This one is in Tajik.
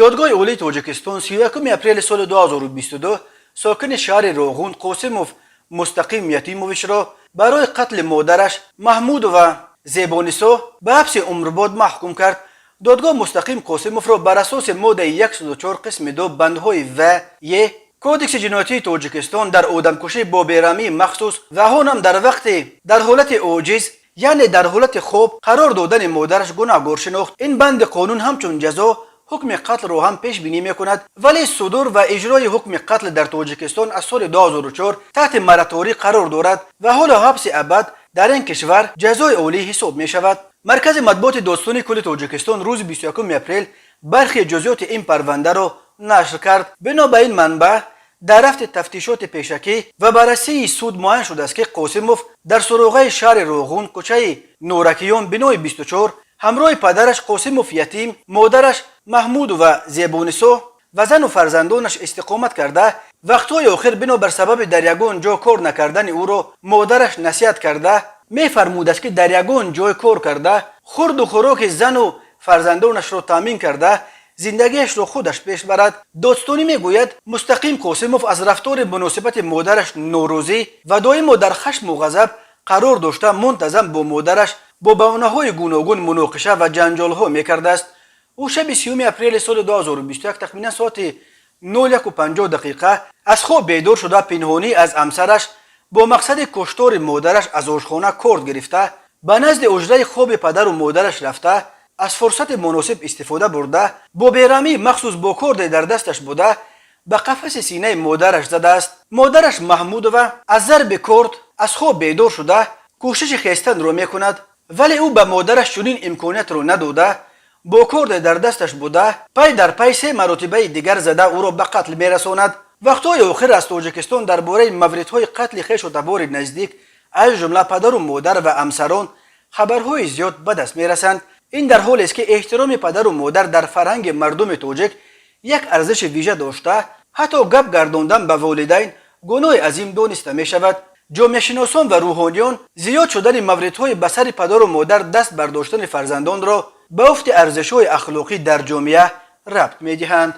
Додгоҳи Олии Тоҷикистон 31 апрели соли 2022 сокини шаҳри Роғун Қосимов Мустақим Ятимовичро барои қатли модараш Маҳмудова Зебонисо ба ҳабси умрбод маҳкум кард. Додгоҳ Мустақим Қосимовро бар асоси моддаи 104, қисми 2, бандҳои в, е Кодекси ҷиноятии Тоҷикистон дар одамкушӣ бо бераҳмии махсус ва ҳонам дар вақти дар ҳолати оҷиз, яъне дар ҳолати хоб қарор додани модараш гунаҳгор шинохт. Ин банди қонун ҳамчун ҷазо ҳукми қатлро ҳам пешбинӣ мекунад, вале судур ва иҷрои ҳукми қатл дар Тоҷикистон аз соли 2004 таҳти мораторӣ қарор дорад ва ҳоло ҳабси абад дар ин кишвар ҷазои олӣ ҳисоб мешавад. Маркази матбуоти Додситонии кулли Тоҷикистон рӯзи 21 апрел бархи ҷузъиёти ин парвандаро нашр кард. Бино ба ин манбаъ, дар рафти тафтишоти пешакӣ ва баррасии суд муайян шудааст, ки Қосимов дар суроғаи шаҳри Роғун, кӯчаи Норакиён, бинои 24 ҳамроҳи падараш Қосимов Ятим, модараш Маҳмудова Зебонисо ва зану фарзандонаш истиқомат карда, вақтҳои охир бинобар сабаби дар ягон ҷо кор накардани ӯро модараш насиҳат карда мефармудааст, ки дар ягон ҷой кор карда, хурду хӯроки зану фарзандонашро таъмин карда, зиндагиашро худаш пеш барад. Додситонӣ мегӯяд, Мустақим Қосимов аз рафтори муносибати модараш норозӣ ва доимо дар хашму ғазаб қарор дошта, мунтазам бо модараш бо баҳонаҳои гуногун муноқиша ва ҷанҷолҳо мекардааст. Ӯ шаби 30 апрели соли 2021 тахминан соати 01:50 аз хоб бедор шуда, пинҳонӣ аз ҳамсараш бо мақсади куштори модараш аз ошхона корд гирифта, ба назди ҳуҷраи хоби падару модараш рафта, аз фурсати муносиб истифода бурда, бо бераҳмии махсус бо корде дар дасташ буда ба қафаси синаи модараш задааст. Модараш Маҳмудова аз зарби корд аз хоб бедор шуда, кӯшиши хестанро мекунад, вале ӯ ба модараш чунин имкониятро надода, бо корде дар дасташ буда пай дар пай се маротибаи дигар зада, ӯро ба қатл мерасонад. Вақтҳои охир аз Тоҷикистон дар бораи мавридҳои қатли хешу табори наздик, аз ҷумла падару модар ва ҳамсарон, хабарҳои зиёд ба даст мерасанд. Ин дар ҳолест, ки эҳтироми падару модар дар фарҳанги мардуми тоҷик як арзиши вижа дошта, ҳатто гап гардондан ба волидайн гуноҳи азим дониста мешавад. Ҷомеашиносон ва рӯҳониён зиёд шудани мавридҳои ба сари падару модар даст бардоштани фарзандонро ба уфти арзишҳои ахлоқӣ дар ҷомеа рабт медиҳанд.